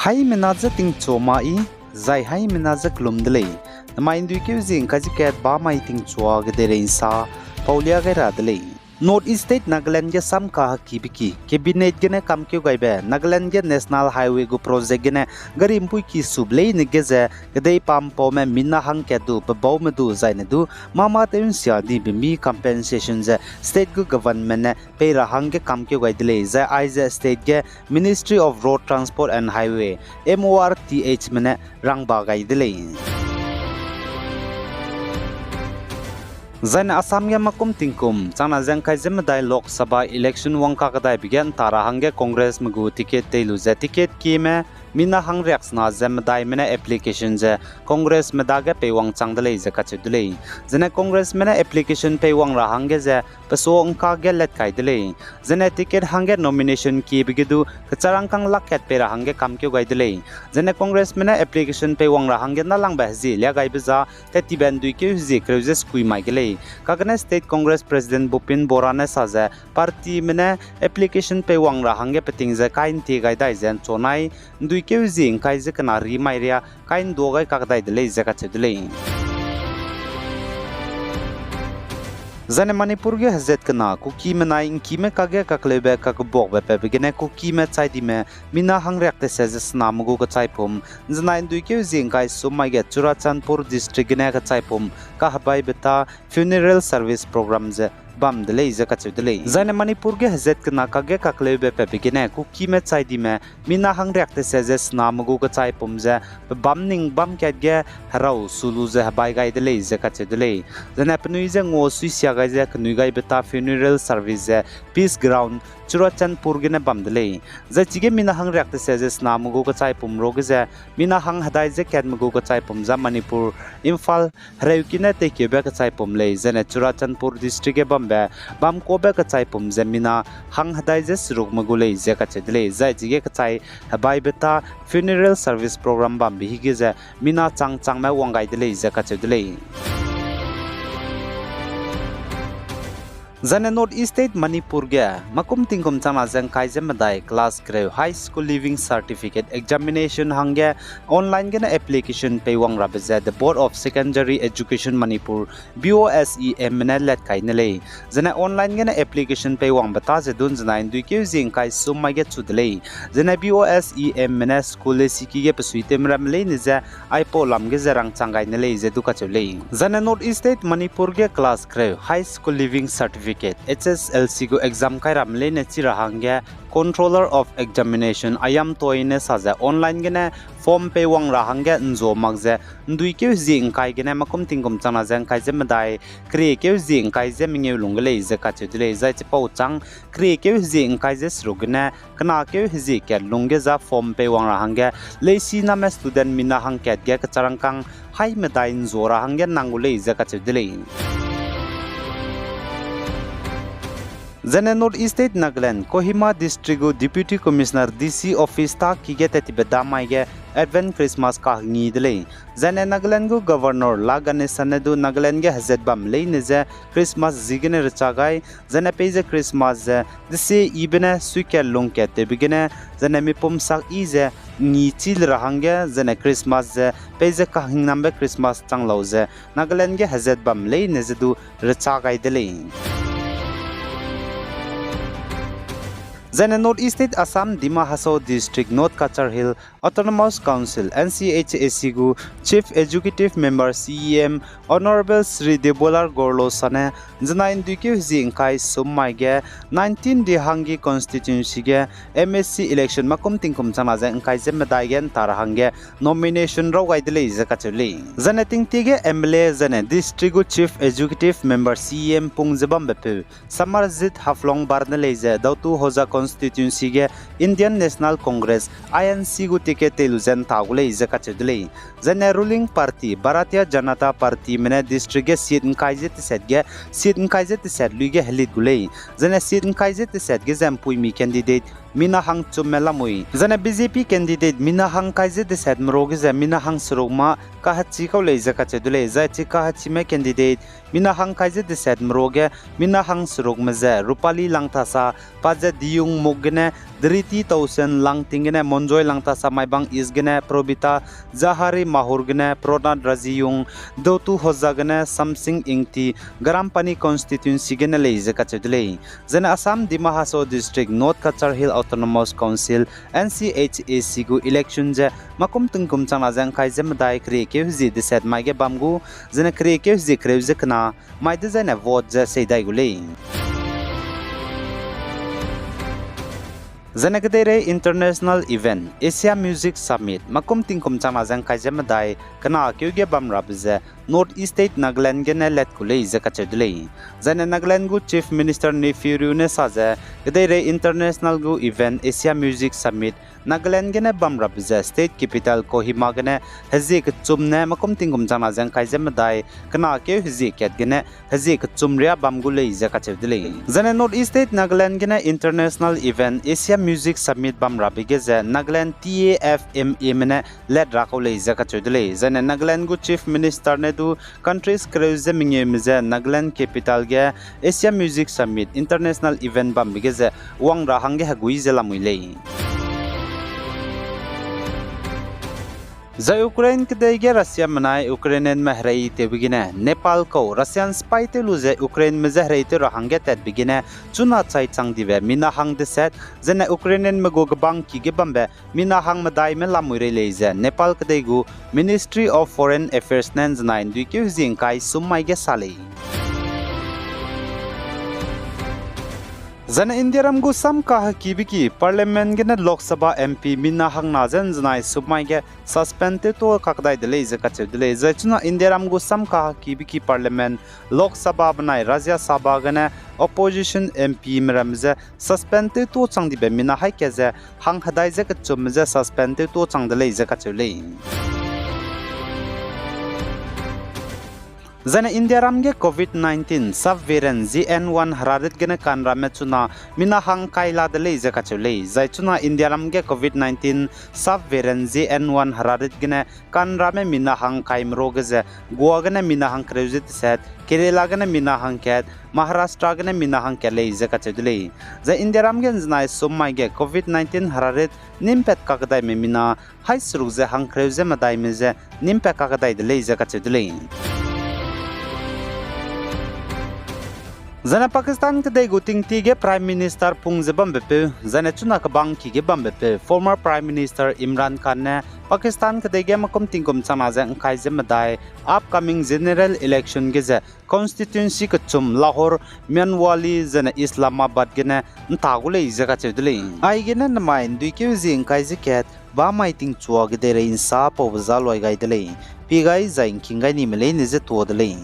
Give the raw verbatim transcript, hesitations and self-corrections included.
Haimena je tingchua ma i, zai haimena je kelum de lei. Namai ’nduikeu zie ’ngkai ze kat ba mai tingchua kedeirei ’nsa paulia gai ra de lei. North East State Nagaland ge sam kahekibe ki, Cabinet gene kamkeu gaibe Nagaland ge National Highway gu project gene gari ’mpuiki sube leine ge ze kedei pampaume mina hangkat du pe baume du zaine du mâ mâ tew ’nsia dibe mi compensation ze state gu government ne pei ra hangge kamkeu gai de lei, zai aize state ge Ministry of Road Transport and Highway, M O R T H me ne rangba gai de lei. Zaine Assam ge makum tingkum changna ze ’ngkai ze medai Lok Sabha election wangkakedaibe ge ’nta ra hangge Congressme gu ticket tei lu ze ticket kieme mina hangriaksena ze medaime ne application ze Congressme dage peiwang chang de lei ze kacheu de lei. Zene Congressme ne application peiwang ra hangge ze pesuâ ’ngka ge let kai de lei. Zene ticket hangge nomination kiebe ge du kecharangkâng lak kat pei ra hangge kamkeu gai de lei. Zene Congressme ne application peiwang ra hangge nâlangbe hezie lia gaibe za tattibe ’nduikeu hezie kereu ze sekui mai ge lei. Kagene State Congress President Bhupendra Barah ne sa ze partyme ne application peiwang ra hangge peting ze kai ’ntie gai dai ze ’nchunai ’nduikeu hezie ’ngkai ze kena ri mai ria kai ’nduâ gai kakdai de lei ze kacheu de lei. Zaine Manipur ge hezat kena Kukime nai ’ngkime kage kakleube kakebuakbe patbe gene Kukime chaidime mina hangriak tese ze sename gu kechaipum, ’nzenai ’nduikeu hezie ’ngkai sum mai ge Churachandpur District gene kechaipum kahebai beta funeral service program ze bam de lei ze kacheu de lei. Zaine Manipur ge hezat kena kage kakleube patbe gene Kukime chaidime mina hangriak tese ze sename gu kechaipum ze pebâm ning bâm kat ge herau su lu ze hebai gai de lei ze kacheu de lei. Zaine penui ze ngua suisia gai ze kenui gai beta funeral service ze Peace Ground, Churachandpur gene bam de lei. Zai chige mina hangriak tese ze sename gu kechaipum ruage ze mina hanghedai ze katme gu kechaipum za Manipur, Imphal hereu kine teikeube kechaipum lei, zaine Churachandpur District ge bambe bamkuabe kechaipum ze mina hanghedai ze serukme gu lei ze kacheu de lei. Zai chige kechai hebai beta funeral service program bambe hige ze mina chang changme wang gai de lei ze kacheu de lei. Zaine North East State Manipur ge makum tingkum changna ze ’ngkai ze medai class kereu High School Leaving Certificate examination hangge online gene application peiwang rabe ze the Board of Secondary Education Manipur, B O S E M ne let kai ne lei. Zene online gene application peiwangbe ta ze du ’nzenai ’nduikeu hezie ’ngkai sum mai ge chu de lei. Zene B O S E M ne school lesiki ge pesuitewme ramme leine ze aipau lam ge ze rangchang gai ne lei ze du kacheu lei. Zene North East State Manipur ge class kereu High School Leaving Certificate, H S L C gu exam kai ramme leine chi ra hangge Controller of Examination Ayam Toi ne sa ze online gene form peiwang ra hangge ’nzua mak ze ’nduikeu hezie ’ngkai gene makum tingkum changna ze ’ngkai ze medai, keriekeu hezie ’ngkai ze mengeu lung ge lei ze kacheu de lei. Zai chipau chang keriekeu hezie ’ngkai ze seruk gene kenakeu hezie kat lung ge za form peiwang ra hangge leisi name student mina hangkat ge kecharangkâng hai medai ’nzua ra hangge nang gu lei ze kacheu de lei. Zene North East State Nagaland, Kohima District gu Deputy Commissioner, D C office ta ki ge tattibe damai ge Advent Christmas kahengi de lei. Zene Nagaland gu Governor La Ganesan ne du Nagaland ge hezat bam leine ze Christmas ziegene recha gai, zene peize Christmas ze desie yibe ne suikat lungkat tewbe gene, zene mipum sak yi ze ngi chi le ra hangge, zene Christmas ze peize kahingnambe Christmas chang lau ze Nagaland ge hezat bam leine ze du recha gai de lei. Zene North East State Assam, Dima Hasao District, North Cachar Hill Autonomous Council, N C H A C gu Chief Executive Member, C E M, Honorable Shri Debolal Gorlosa ne ’nzenai ’nduikeu hezie ’ngkai sum mai ge nineteen Rihanggi constituency ge M A C election makum tingkum changna ze ’ngkai ze medai ge ’nta ra hangge nomination raw gai de lei ze kacheu lei. Zene tingtie ge M L A zene district gu Chief Executive Member, C E M pung ze bambepeu Samarjit Haflong bar ne lei ze Dautu Hoja constituency ge Indian National Congress, I N C gu ticket tei lu ze ’nta gu lei ze kacheu de lei. Zene ruling party Bharatiya Janata Party me ne district ge seat ’ngkai ze tesat ge seat ’ngkai ze tesat lui ge helit gu lei. Zene seat ’ngkai ze tesat ge ze ’mpuimi candidate mina hang chumme lamui. Zaine B J P candidate mina hang kai ze deset merua ge ze mina hang seruk ma kahechi kau lei ze kacheu de lei. Zai chi kahechime candidate mina hang kai ze deset merua ge mina hang serukme ze Rupali Langthasa, pa ze Diyungmukh gene Driti Towson, Langting gene Monjoy Langthasa, Maibang East gene Probita Zahari, Mahur gene Pronat Rajiyung, Dotu Hoza gene Samsing Ingti, Garampani constituency gene lei ze kacheu de lei. Zaine Assam Dima Hasao District, North Cachar Hill Autonomous Council, N C H A C gu election ze makum tingkum changna ze ngkai ze medai keriekeu hezie deset mai ge bam gu, zaine keriekeu hezie kereu ze kena mai dezaine vote ze seidai gu lei. Zaine kedeirei international event Asia Music Summit makum tingkum changna ze ngkai ze medai kena keu ge bam rabe ze North East State Nagaland gene let ku lei ze kacheu de lei. Zaine Nagaland gu Chief Minister Neiphiu Rio ne sa ze, kedeirei international gu event Asia Music Summit Nagaland gene bam rabe ze state capital Kohima gene hezie kechum ne makum tingkum changna ze ngkai ze medai kena keu hezie kat gene hezie kechum riâ bam gu lei ze kacheu de lei. Zaine North East State Nagaland gene international event Asia Music Summit bam rabe ge ze Nagaland T A F M A me ne let ra kau lei ze kacheu de lei. Zaine Nagaland gu Chief Minister ne du countries kereu ze mengeume ze Nagaland capital ge Asia Music Summit international event bambe ge ze wang ra hangge hegui ze lamui lei. Zai Ukraine kedei ge Russiame nai Ukrainianme hereitewbe gene Nepal kau Russian spy tew lu ze Ukraineme je hereitew ra hangge tatbe gene chuna chai chang dibe mina hang deset, zene Ukrainianme gu kebangki ge bambe mina hang medaime lamui rei lei ze Nepal kedei gu Ministry of Foreign Affairs ne nzenai nduikeu hezie ngkai sum mai ge sa lei. Zane Indiaram gu sam kahekibe ki Parliament gene Lok Sabha M P mina hangna ze nzenai sum mai ge suspend tewtuâ kakdai de lei ze kacheu de lei. Zai chuna Indiaram gu sam kahekibe ki Parliament, Lok Sabha benai Rajya Sabha gene opposition M Pme ramme je suspend tewtuâ chang dibe mina haî kat ze hang hedai ze kechumme je suspend tewtuâ chang de lei ze kacheu lei. Zane Indiaram ge Covid nineteen subvariant J N one herarit gene kanramme chuna mina hang kai la de lei ze kacheu lei. Zai chuna Indiaram ge Covid nineteen subvariant J N one herarit gene kanramme mina hang kaime ruage ze Goa gene mina hang kereu ze deset, Kerala gene mina hang kat, Maharashtra gene mina hang kat lei ze kacheu de lei. Zai Indiaram ge nzenai sum mai ge Covid nineteen herarit nimpat kakdaime mina haî seruk ze hang kereu ze medaime ze nimpat kakdai de lei ze kacheu de lei. Zane Pakistan kedei gu tingtie ge Prime Minister pung ze bambepeu, zane chuna kebangki ge bambepeu former Prime Minister Imran Khan ne Pakistan kedei ge makum tingkum changna ze ngkai ze medai upcoming general election ge ze constituency kechum Lahore, Mianwali zene Islamabad gene nta gu lei ze kacheu de lei. Aigene nemai nduikeu hezie ngkai ze kat bamai tingchua kedeirei nsa paube za luai gai de lei. Pie gai zai ngking gai nime leine ze tuâ de lei.